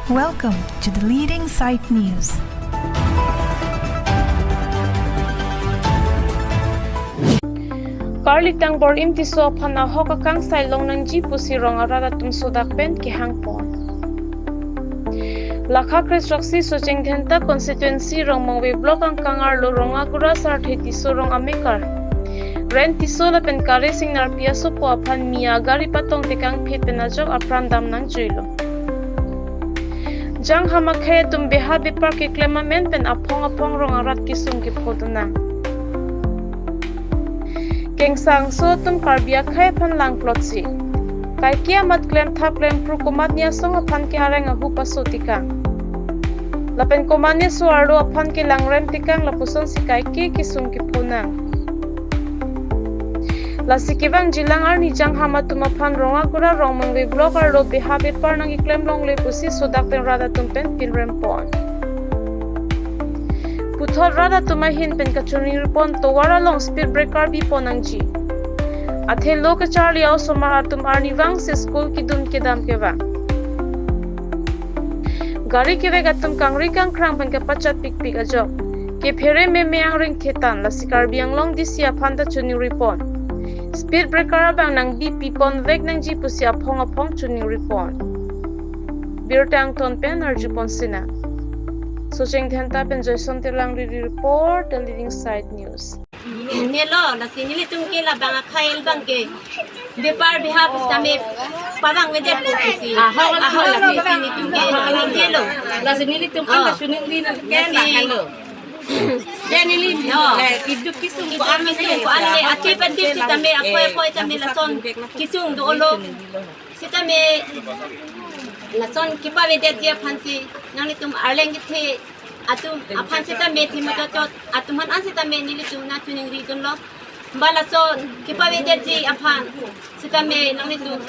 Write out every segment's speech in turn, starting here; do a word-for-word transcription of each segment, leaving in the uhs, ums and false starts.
Welcome to the leading site news. Karli Tangbor Im Tisso aphan ahok akangsai longnangji pusi rong arat atum sodak pen kehang pon. Lakha kresroksi Socheng Dhenta constituency Rongmongve block angkang arlo Rongagura Sarthe Tisso rong amekar Ren Tisso lapen Kare Singnarpi asopo aphan Mia gari patong tekang phet pen ajok apran dam nangjuilo. Jangham akhei atum beha bepar keklem amen pen aphong aphong rong arat kesung kepho dun nang. Kengsangso atum Karbi akhei aphan langplotsi kaike amat klemthap klempru komatne asong aphan ke areng ahu paso tekang lapen komatne so arlo aphan ke langrem tekang lapusonsi kaike kesung kepho nang. Lasi kevangjilang arni Jangham atum aphan Rongagura Rongmongve block arlo beha bepar nangkeklem longle pusi sodak pen rat atum pen pinrem pon. Puthot rat atum ahin pen kachiningri pon tovar along speed breaker bi pon nangji. Athe lo kacharli a-osomar atum arnivang si school kedun kedam kevang. Gari kevek atum kangri kangkrang pen kapachat pikpik ajok kephere meme angring thetan lasi Karbi Anglong D C aphan ta chiningri pon. Speed breaker abang nangbi pi pon vek nangji pusi aphong aphong chiningri pon. Birta Angton pen arju pon sina. Socheng Dhenta pen Joyson Telang Riri report, the leading site news. Nelo, lasi nelitum ke labang akhei abang ke bepar beha pusitame pabang vedet po pusi. Ahok, ahok, lasi nelitum ke nelo. Lasi nelitum Oh. Angka chiningri na ke Lasi na halo. Ya neli No. eh, iduk kesung ko Isang ami kesung ko ami ati pati sitame apoy apoy tame lason kesung dolo. Sitame lason kepavedetji aphansi nanglitum arleng kethe atum aphan sitame thima chot chot atum aphan an sitame nelitum nangchiningri dunlo. Ba lason kepavedetji aphan sitame nanglitum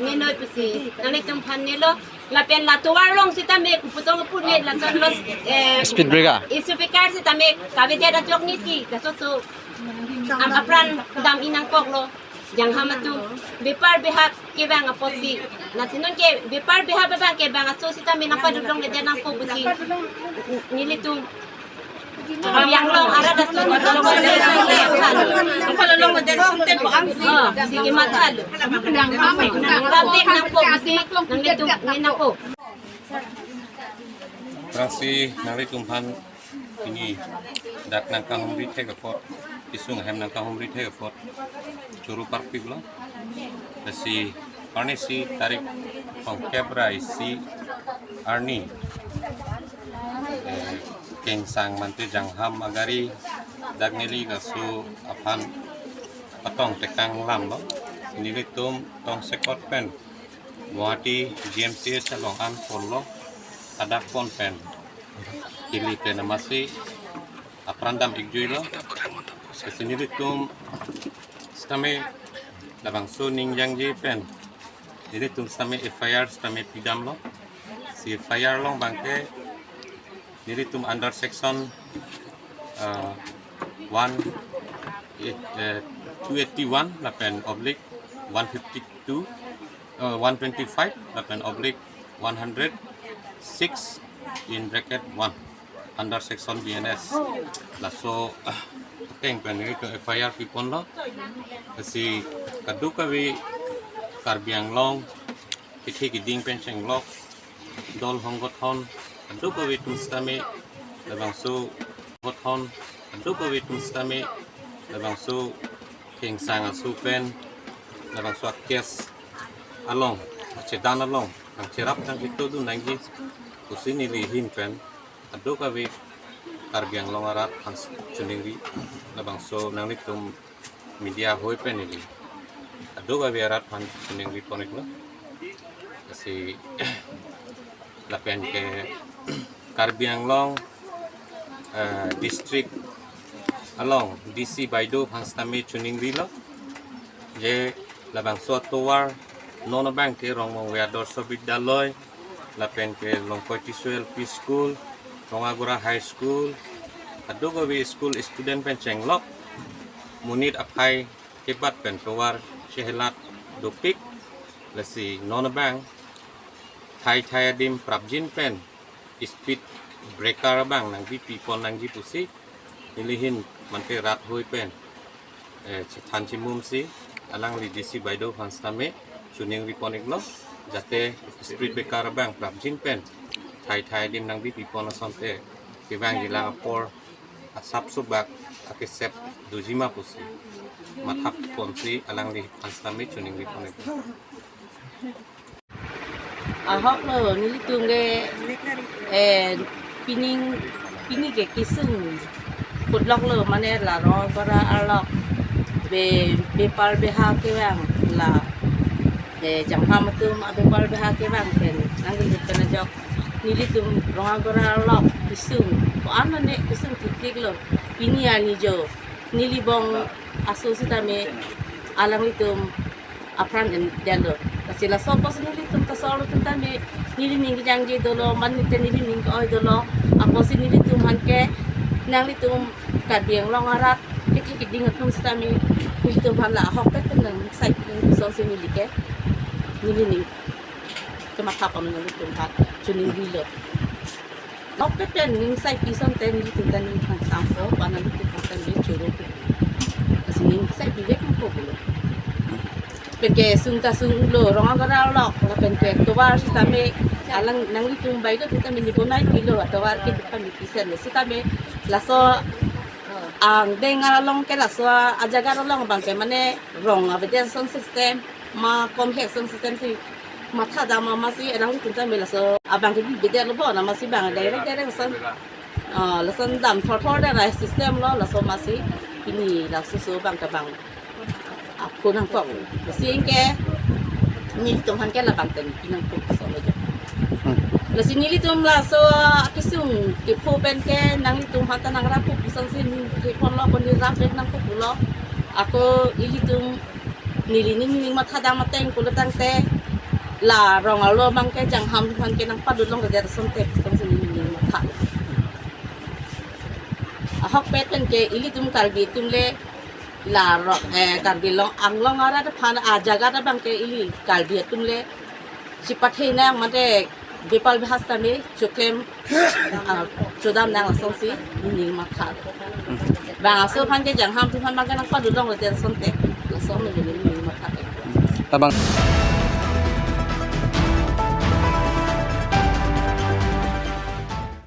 nenoi pusi nanglitum aphan nelo. Lapen la tovar along sitame kuputong pune lason los eh, Speed breaker. Speed breaker sitame kavedet ajok niti kaso so am apran dam-i nangkoklo. Jangham atum bepar beha kevang apotsi. Lasi non ke bepar beha bepar kevang aso sitame nangpaduk longledet nangpo pusi. Nelitum Karbi Anglong arat atum Apa lolong ada suntet po ang si. Oh, sige mathalo. Public nangpo pusi nanglitum ne nangpo. Aphrangsi nanglitum aphan pini dak nangkahumri thek apot, kesung ahem nangkahumri thek apot choro parpiklo. Lasi arnisi tarik throngkep ra isi arni, eh, Kengsang mate Jangham agari dak neli kaso aphan patong tekang lamlo. Nelitum tongsekot pen Guwahati G M C H along an ponlo, hadak pon pen kili pen amatsi apran dam-ikjuilo. Lasi nelitum sitame labangso ningjangji pen nelitum sitame F I R sitame pidamlo. Si F I R along abangke nelitum under section, uh, one eight, eh, two eighty-one lapen oblique one fifty-two, uh, one twenty-five lapen oblique one hundred six in bracket one under section B N S. Laso, ah, ateng pen nelitum F I R piponlo. Lasi kadokave Karbi Anglong kethe keding pen chenglok dol honggothon kadokave atum sitame labangso gothon kadokave atum sitame labangso Kengsang aso pen labangso a-case along, chedan along nangcherap nangkito dun nangji pusi neli ahin pen kadokave Karbi Anglong arat aphan chiningri labangso nanglitum media hoi pen neli kadokave arat aphan chiningri pon-iklo. Lasi lapen ke Karbi Anglong, eh, district along D C Baideo aphan sitame chiningrilo. Je labangso atovar non abangke Rongmongve Adorsho Vidyaloi lapen ke Longkoi Tisso L P School, Rongagura High School, kadokave school student pen chenglok monit aphai kebat pen tovar chehelat dopik. Lasi non abang Thai thai adim prapjin pen speed breaker abang nangbipi pon nangji pusi nelihin mante rat hoi pen eh, chethan chimum si alangli D C baideo aphan sitame choningri pon iklo, jate speed breaker abang prapjin pen thai thai adim nangbipi pon asonte kevangji la apor asap subak akesep dojima pusi mathap ponsi alangli aphan sitame choningri pon iklo. Ahok lo, nelitum ke eh pining pini ke kesung putlok lo, mane la Rongagora arlok be bepal beha kevang, la eh Jangham atum abepal beha kevang pen nangli pen ajok nelitum Rongagora arlok kesung ko-an ne kesung thikthik lo. Pini arni jo neli bong aso sitame alanglitum apran en delo. Lasi laso apotsi nelitum ta solo atum tame nelining kejangje dolo, mane te nelining ke-oi dolo. Apotsi nelitum aphan ke nanglitum Karbi Anglong arat kethek keding atum sitame nelitum aphan la ahokpet pen nang sai pen asonsi neli ke nelining kematha pon nelitum aphan choningri lo. Ahokpet pen ning saipi asonte nelitum ta ning aphan sampo, bana nelitum aphan ta ning choro ke. Lasi ning saipi vek nangpo pulo. Penke sung ta sunglo, Rongagora arlok, lapenke tovar sitame alang nanglitum baideo sitame ne bonai pilo, tovar ke kami pisen sitame laso angdeng along ke laso ajaga along abang ke mane rong avedet ason system ma komhek ason system si matha dam amatsi alanglitum tame laso abang ke bibedet lo bo, na amatsi bang direct direct ason. Ah, lason dam thorthor de rai system lo, laso amatsi pini laso so abang ke bang aphu nangkok. Lasi anke nelitum aphan ke labang tame pi nangkok solo jo. Hmm. Lasi nelitum laso kesung kepho pen ke nanglitum aphan ta nangrap pu asonsi neli kepon lo, ko neli rap vek nangkok pulo. Ako ilitum nelining ning matha dam ateng pulo tangte la rong arlo abang ke Jangham aphan ke nangpadolongredet asonte asonsi nelining matha. Ahokpet pen ke ilitum Karbi atum le la ro eh Karbi Anglong, Anglong arat aphan ajaga abang ke ili Karbi atum le chipathe nang mate bepal beha sitame choklem ah, chodam nang asonsi ning matha. Bang aso aphan ke Jangham atum aphan abang ke nangpadolongredet asonte laso nelining matha. Labang.